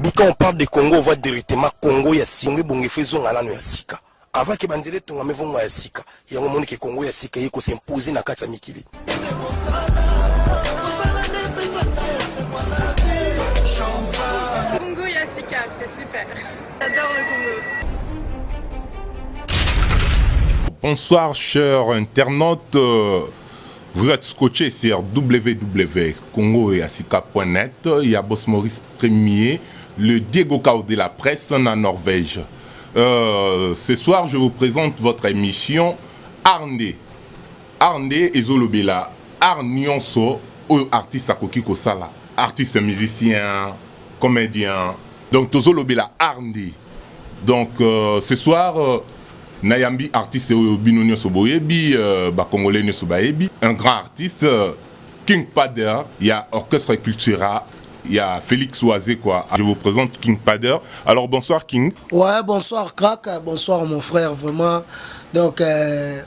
Abi quand on parle de Congo, on voit directement Congo ya sika. Ebongo efo ezonga nano ya sika. Avant ke banzela etongama, evonga ya sika. Yango omoni ke Congo ya sika ye kos'imposer na kati ya mikili. Congo ya sika, c'est super. J'adore le Congo. Bonsoir chers internautes, vous êtes scotchés sur www.congoyasika.net. Il y a Boss Maurice Premier, le Diego Cao de la presse en Norvège. Ce soir, je vous présente votre émission Art nde. Art nde ezolobela art nyonso oyo artiste akoki kosala. Artiste musicien, comédien. Donc tozolobela art nde. Donc ce soir, nayambi artiste oyo bino nyonso boyebi, bacongolais nyonso bayebi, un grand artiste, King Pader ya Orchestre Cultura ya Félix Wazekwa. Je vous présente King Pader. Alors bonsoir King. Ouais, bonsoir Crack, bonsoir mon frère, vraiment. Donc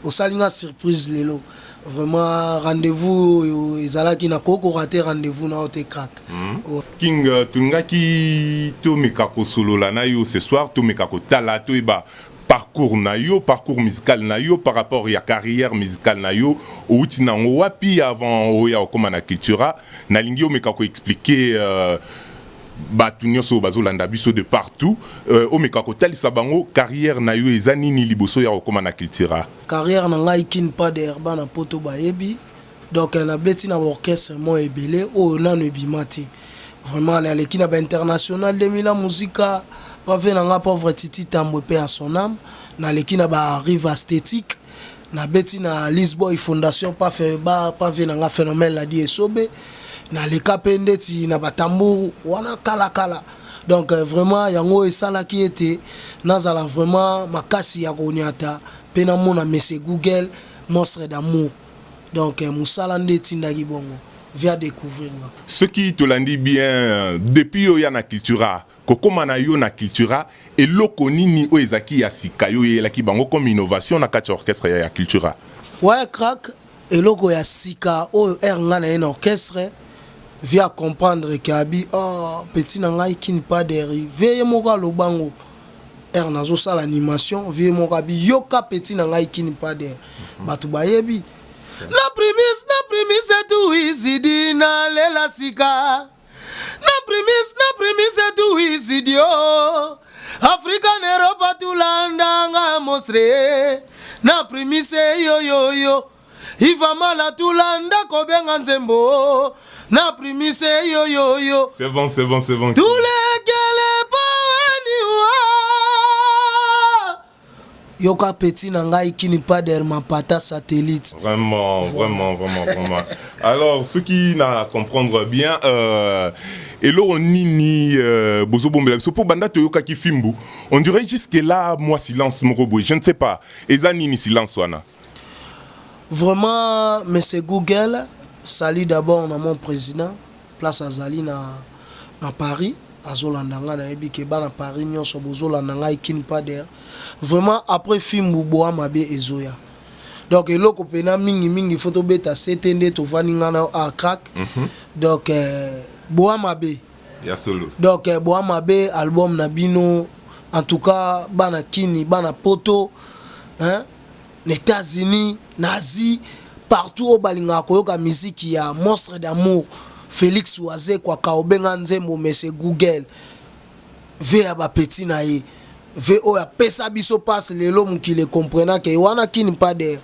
osali nga surprise lelo. Vraiment rendez-vous ezalaki na koko rater rendez-vous na ote Crack. Ouais. King, tolingaki tomeka kosolola na yo ce soir, tomeka kotala, toyeba parcours na yo, parcours musical na yo, par rapport ya carrière musicale na yo, outi nango wapi avant oya okóma na Cultura. Nalingi omeka koexpliquer bato nyonso oyo bazolanda biso de partout, omeka kotalisa bango carrière na yo eza nini liboso ya kokóma na Cultura. Carrière na ngai, King Pader, bana poto bayebi. Donc nabeti na baorchestre mo ebele oyo nano ebima te. Vraiment naleki na bainternational 2000 musika pave na nga pauvre Titi Tambwe, mpe ya son âme. Naleki na barive esthétique, nabeti na Lisboy Fondation pave na nga phénomène ladi esobe. Naleka mpe ndeti na batambour wana kalakala. Donc vraiment yango esalaki ete nazala vraiment makasi ya koniata mpe namona mese Google Monstre d'Amour. Donc mosala nde etindaki bongo via découvrir nga. Soki tolandi bien, depuis oyo ya na Cultura, kokóma na yo na Cultura, eloko nini oyo ezalaki ya sika yo oyelaki bango comme innovation na kati ya orchestre ya Cultura? Ouais Crack, eloko ya sika oyo ere nga na ye na orchestre, via comprendre ke abi oh, petit na ngai King Pader, vie ye moko alobango ere nazosala animation, vie moko abi yoka petit na ngai King Pader, bato bayebi na primis na primis etuizidi nalela sika na primis na primis etuizidi o Afrika na Eropa tulandanga monstre na primise yoyoyo ivamala tulanda kobenga nzembo na primise yoyoyo. C'est bon, c'est bon, c'est bon. Tulekele poweniwa yoka petit na ngai King Pader mapata satellite. Vraiment, vraiment, vraiment, vraiment. Alors, ce qui n'a comprendre bien, eloko nini bozobombela biso po banda toyokaki fimbu, on dirait jusque là moi silence moko boye, je ne sais pas eza nini silence wana. Vraiment, monsieur Google, salut d'abord na mon président place azali na Paris, azolanda ngai. Nayebi ke bana Paris nyonso bozolanda ngai King Pader. Vraiment après fimbu boa mabe ezoya. Donc eloko mpena mingimingi fo tobeta sete nde tovandi ngai na a crack. Donc boa mabe. Ya solo. Donc boa mabe album na bino. En tout cas bana Kini, bana poto, hein? Na États-Unis, na Asie, partout oyo balingaka koyoka miziki ya Monstre d'Amour Félix Wazekwa obenga nzembo mese Google, ve ya bapeti na ye, ve oyo apesa biso passe lelo mokili ekomprenake wana King Pader.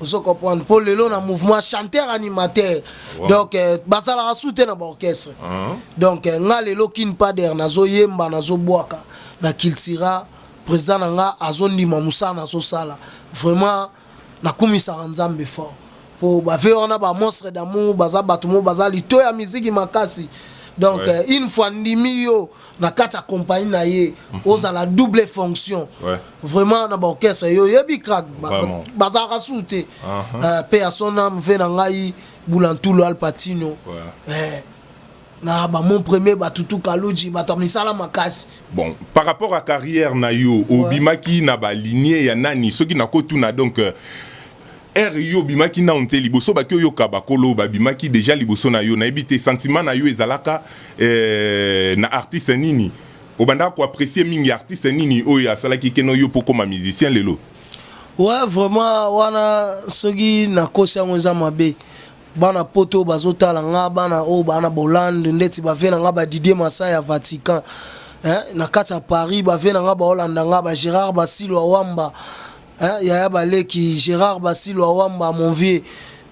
Ozo comprendre mpo lelo na mouvement chanteur animateur. Donc bazalaka su te na baorchestre. Donc nga lelo King Pader nazoyemba, nazobwaka na Cultura, président na nga azondima mosala nazosala. Vraiment nakumisaka Nzambe fort po bave wana bamonstre d'amour baza bato mo baza lito ya miziki makasi. Donc une fois ndimi yo na kati ya compagnie na ye, ozala double fonction. Vraiment na baorchestre yo oyebi crack, bazalaka su te. Mpe ya son âme ve na ngai Bulantulo Alpatino. Na bamon premier batutu Kaluji, bato ya misala makasi. Bon, par rapport à carrière na yo, obimaki na balignée ya nani, soki nakotuna? Donc Ere yo obimaki nanu te liboso baki oyoka bakolo babimaki deja liboso na yo, nayebi te sentiment na yo ezalaka eh, na artiste nini obandaka koapprécier mingi, artiste nini oyo asalaki keno yo mpo okoma musicien lelo? Ouais, vraiment, wana soki nakosi yango eza mabe. Bana poto bazotala nga, bana oyo baa na Hollande, ndeti bave na nga ba Didier Masa ya Vatican, eh, na kati ya Paris, bave na nga baolanda nga, ba Gérard Basilo Awamba, eh, yaya baleki Gérard Basilo Awamba, mon vieux,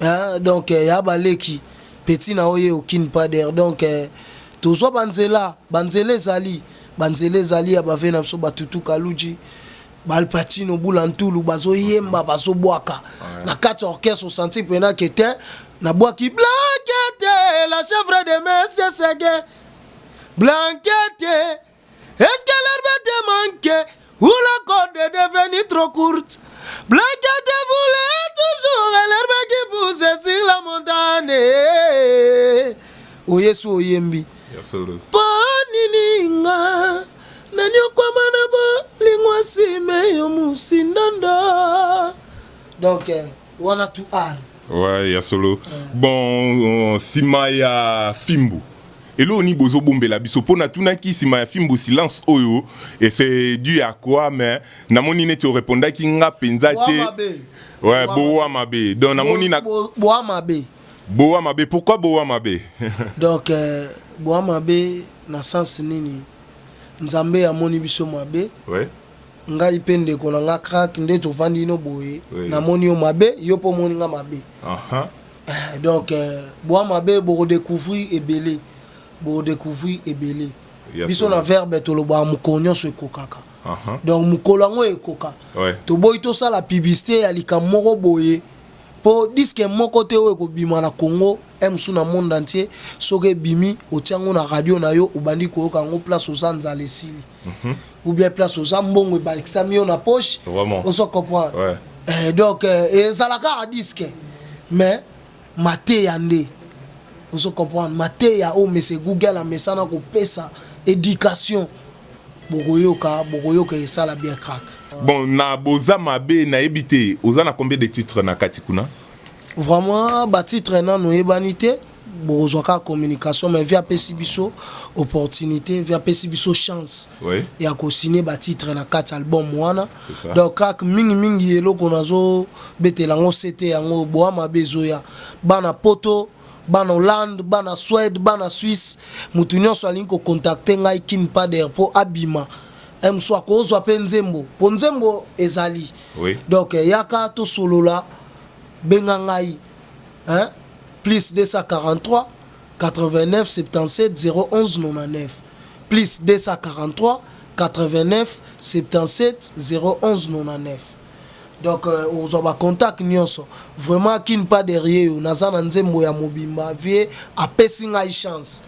eh, donc eh, yaya baleki petit na oye okine pader. Donc eh, tozwa banzela, banzela ezali, banzela ezali ya bave na biso batutu Kaluji, Balpatino Bula Ntulu, bazoyemba, bazobwaka na kati ya orchestre, osentir mpena ke te nabwaki Blanquette, la chèvre de monsieur Seguin. Blanquette, est-ce que l'herbe te manque ou la corde est devenue trop courte? Blanquette voulait toujours l'herbe qui pousse sur la montagne. Oyesu oyembi mpo nini nga naniokwama na bolingo asime yo mosindondo. Donc eh, wana tu art. Ouais, ya solo. Bon, nsima ya fimbu, eloko nini bozobombela biso? Mpo natunaki nsima ya fimbu silence oyo, et c'est dû à quoi? Mais namoni neti orépondaki nga mpenza te. Ouais, bowa mabe. Donc namoni na Boa mabe. Bowa mabe, pourquoi bowa mabe? Donc euh, boa mabe na sens nini? Nzambe amoni biso mabe. Ngai mpe ndeko na nga crack nde tovandi no boye. Namoni yo mabe, yo mpo omoni nga mabe. Eh, donc euh, boa mabe, bokodécouvrir ebele, bokodécouvrir ebele. Biso na verbe tolobaka mokolo nyonso ekokaka. Donc mokolo yango ekoka. Toboyi tosala publicité ya likambo moko boye, mpo disque moko te oyo ekobima na Congo, mosusu na monde entier, soki ebimi, otia yango na radio na yo, obandi koyoka yango, place oza nzala esili, ou bien place oza mbongo ebakisami yo na poche. Ozo comprendre? Eh, donc eh, ezala kaka disque, mais mateya nde ozo comprendre, mateya oyo mese Google amesana kopesa éducation, bokoyoka, bokoyoka, esala bien crack. Bon, na boza mabe, nayebi te oza na combien de titres na kati kuna? Vraiment, batitre nano oyebani te, bokozwa kaka communication. Mais vieux apesi biso opportunité, vieux apesi biso chance ya kosigne batitre na kati album wana. C'est ça. Donc kaka mingimingi eloko nazobetela yango sete yango, boa mabe ezoya. Bana poto, bana Hollande, bana Suède, bana Suisse, motu nyonso alingi kocontacter ngai Kin Pader mpo abima mosu akozwa mpe nzembo, mpo nzembo ezali. Donc eh, yaka tosolola, benga ngai, hein? Plus 243 89 77 011 99, plus 243 89 77 011 99. Donc euh, ozwa bacontact nyonso. Vraiment, Kin pas derrière yo, naza na nzembo ya mobimba, vieux apesi ngai chance.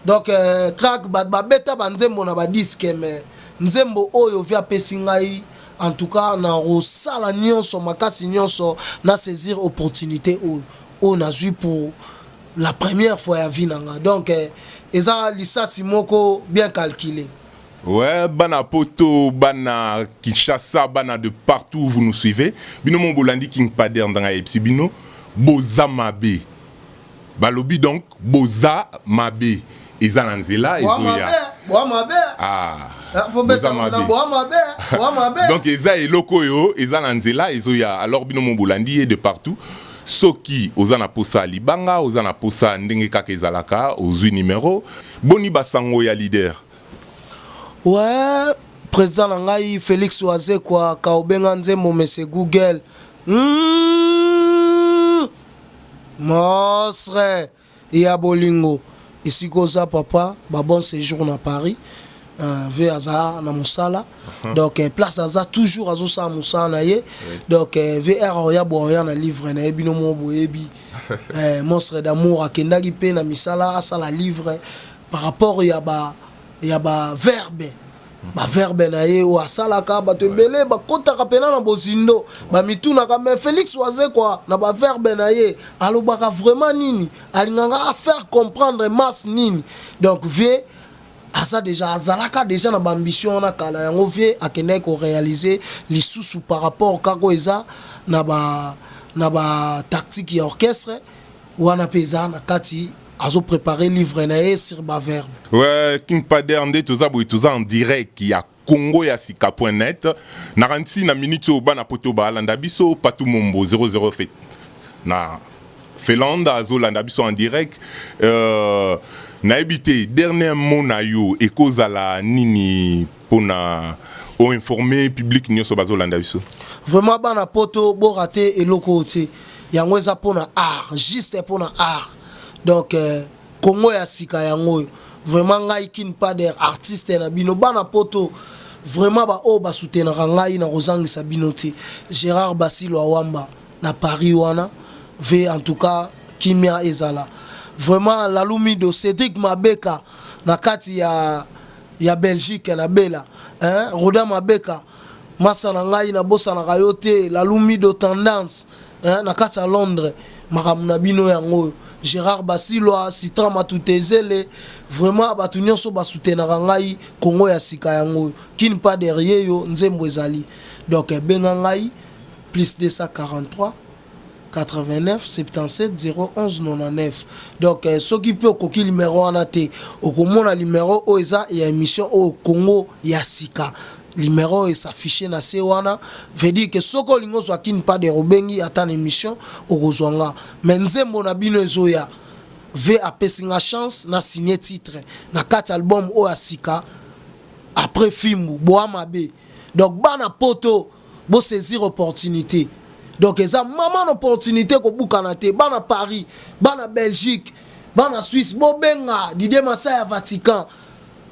Donc euh, crack, bato babeta banzembo na badisque, mais nzembo oyo vieux apesi ngai, en tout cas na kosala nyonso, makasi nyonso na saisir opportunité oyo oyo nazwi pour la première fois ya vie na nga. Donc eh, eza lisasi moko bien calculé. Ouais, bana poto, bana Kinshasa, bana de partout où vous nous suivez. Bino mo bolandi King Pader ndanga epsi bino boza mabe. Balobi donc boza mabe. Eza na nzela ezoya. Boa mabe. Ah. Faut Boza beta mabe. boa mabe, boa mabe. Donc eza eloko oyo eza na nzela ezoya. Alors bino mo bolandi ye de partout. Soki oza na posa libanga, oza na posa ndenge kaka ezalaka, ozwi numéro. Boni basango ya leader? Ouais, président na ngai Félix Wazekwa kaobenga nzembo mese Google, monstre ya bolingo, esika oza papa, babon séjour na Paris. Vieux aza na mosala, donc place aza toujours azosala mosala na ye. Donc vr oya boya oya na livre na ye, bino mo boyebi, monstre d'amour akendaki mpe na misala, asala livre par rapport ya ba verbe, baverbe na ye oyo asalaka. Bato ebele bakɔtaka mpena na bozindo, bamitunaka: mais Félix Wazekwa na baverbe na ye alobaka vraiment nini? Alingaka afaire comprendre masse nini? Donc vieux aza déjà, azalaka déjà na baambition wana kala. Yango vieux akendaki koréaliser lisusu par rapport kaka oyo eza na ba na ba tactique ya orchestre wana mpe eza na kati, azo préparer livre na ye sur ba verbe. Ouais, King Pader, nde toza boye, toza en direct ya Congo ya sika.net. Nakanisi na minute oyo bana poto balanda biso, Patu Mombo 00 fait na Finlande azolanda biso en direct. Nayebi te, dernier mot na yo ekozala nini mpona oinforme public nyonso bazolanda biso? Vraiment, bana poto, borate eloko oyo te. Yango eza mpona art, juste mpona art. Donc Congo ya sika yango oyo. Vraiment, ngai King Pader, artiste na bino, bana poto, vraiment baoyo basoutenaka ngai, na kozangisa bino te. Gérard Basilo Awamba na Paris wana ve, en tout cas kimia ezala. Vraiment, Lalumido Cédric Mabeka na kati ya Belgique na Bela, hein? Roda Mabeka, masa na ngai, nabosanaka yo te. Lalumido Tendance, hein? Na kati ya Londres, makambo na bino yango oyo. Gérard Basilwa, Citran Matutezele, vraiment bato nyonso basoutenaka ngai, Kongo ya sika yango oyo. King Pader yo, nzembo ezali. Donc benga ngai plus 243 89 77 011 99. Donc soki mpe okoki numero wana te, okomona numero oyo eza ya émission oyo, Congo ya sika. Numero oyo es'affiche na se wana, veut dire que soki olingi ozwa King Pader, obengi ata na émission, okozwa nga. Mais nzembo na bino ezoya ve, apesi nga chance na signe titre na kati album oyo ya sika après fimbu boa mabe. Donc bana poto, bosaisir opportunité. Donc eza mama na opportunité, kobukana te. Bana Paris, bana Belgique, bana Suisse, bobenga Didie Masa ya Vatican,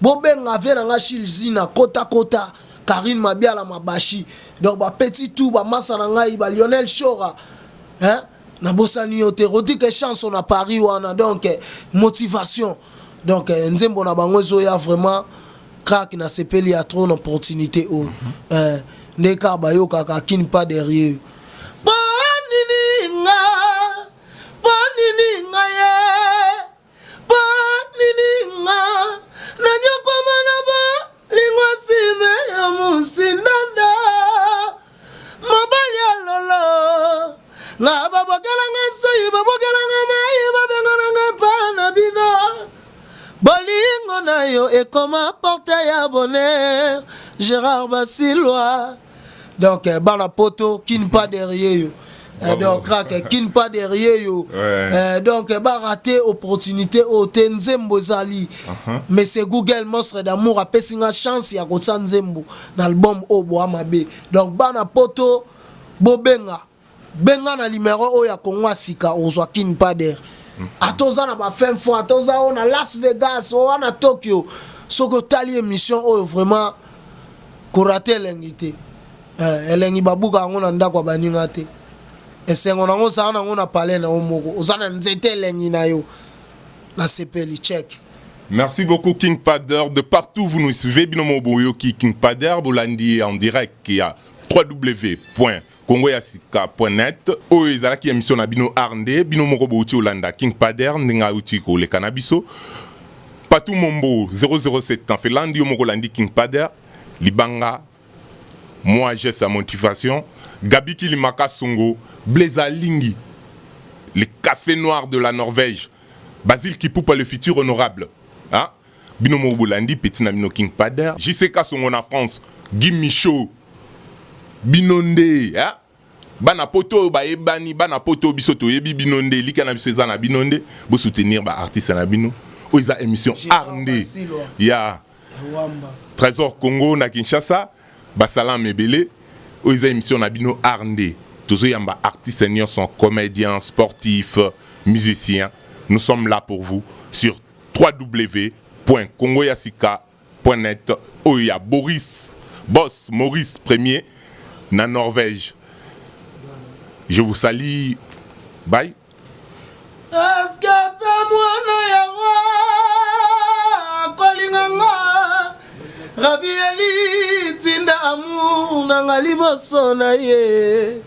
bobenga ve na nga Chilzina kota kota, Karine Mabiala Mabashi. Donc bapetit tout, bamasa na ngai, balionel Shora, hein? Nabosani yo te, Rodrigue Chanson na Paris wana. Donc motivation. Donc nzembo na bango ezoya. Vraiment crack, nasepeli ya trop na opportunité oyo. Nde kaka bayokaka King Pader ye. Mpo nini nga, mpo nini nga ye, mpo nini nga nanyokoma na bolingo nsime ya mosindanda mobali ya lolo nga, babokelanga soyi, babokelanga mai, babengananga epa na bino. Bolingo na yo ekoma porte ya bonheur. Gérard Basilwa. Donc bana poto, King Pader yo. Donc crack, King Pader yo. Donc baraté opportunité oyo te. Nzembo ezali. Mais c'est Google Monstre d'amour apesi nga chance ya kotia nzembo na album oyo boa mabe. Donc bana poto, bobenga, benga na numero oyo ya Kongo ya sika, ozwa King Pader. Ata oza na bafin fond, ata oza oyo na Las Vegas, oyo na Tokyo, soki otali émission oyo, vraiment korate elengi te. Elengi babuka yango na ndako ya baninga te. Esengo nango ozala nango na palais na yo moko, oza na nzete elengi na yo. Nasepeli, check. Merci beaucoup King Pader. De partout vous nous suivez, bino boyoki King Pader bolandi en direct ya www.congoyasika.net. Oyo ezalaki émission na bino Arnde, bino moko bouti olanda King Pader ndenge auti koleka na biso. Patou Mombo 007 en Finlande, yo moko landi King Pader, Libanga, moi j'ai sa motivation. Gabi Kilimaka Songo, Blaise Alingi, le café noir de la Norvège. Basile Kipoupa, le futur honorable. Hein? Bino moko bolandi petit na bino King Pader. JCK Songo na France, Guy Michaud. Bino nde, hein? Bana poto oyo bayebani, bana poto oyo biso toyebi bino nde, lika na biso eza na bino nde, bosoutenir baartiste na bino. Oyo eza émission Gérard Art nde. Basilwa. Ya Wamba. Trésor Congo na Kinshasa, basalam ebele. Oyo eza émission na bino Art nde. Tozoyamba artiste nyonso, comédien, sportif, musicien. Nous sommes là pour vous sur www.congoyasika.net. Oyo ya Boris, boss Maurice Premier na Norvège. Je vous salue. Bye. Eske mpe mwana ya roi kolinga nga? Rabieli, tinda amour na nga liboso na ye.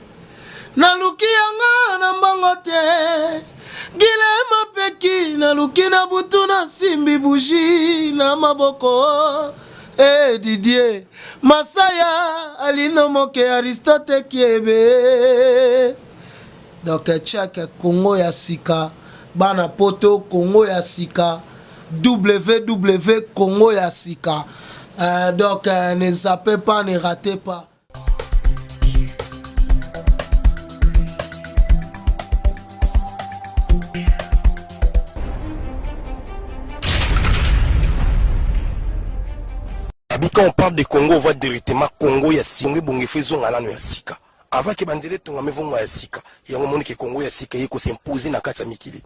Naluki yanga na mbongo te. Gilema peki, naluki na butu, nasimbi bougie na maboko. E Didier Masaya, Alino Moke, Aristote Kiebe. Donc check Congo ya sika, bana poto Congo ya sika, www Congo ya sika. Donc ne zappez pas, ne ratez pas. Abi, quand on parle de Congo, on voit directement Congo ya singo ebongo efo ezonga nano ya sika avant ke banzela etongama evonga ya sika. Yango omoni ke Congo ya sika ye kos'impose na kati ya mikili.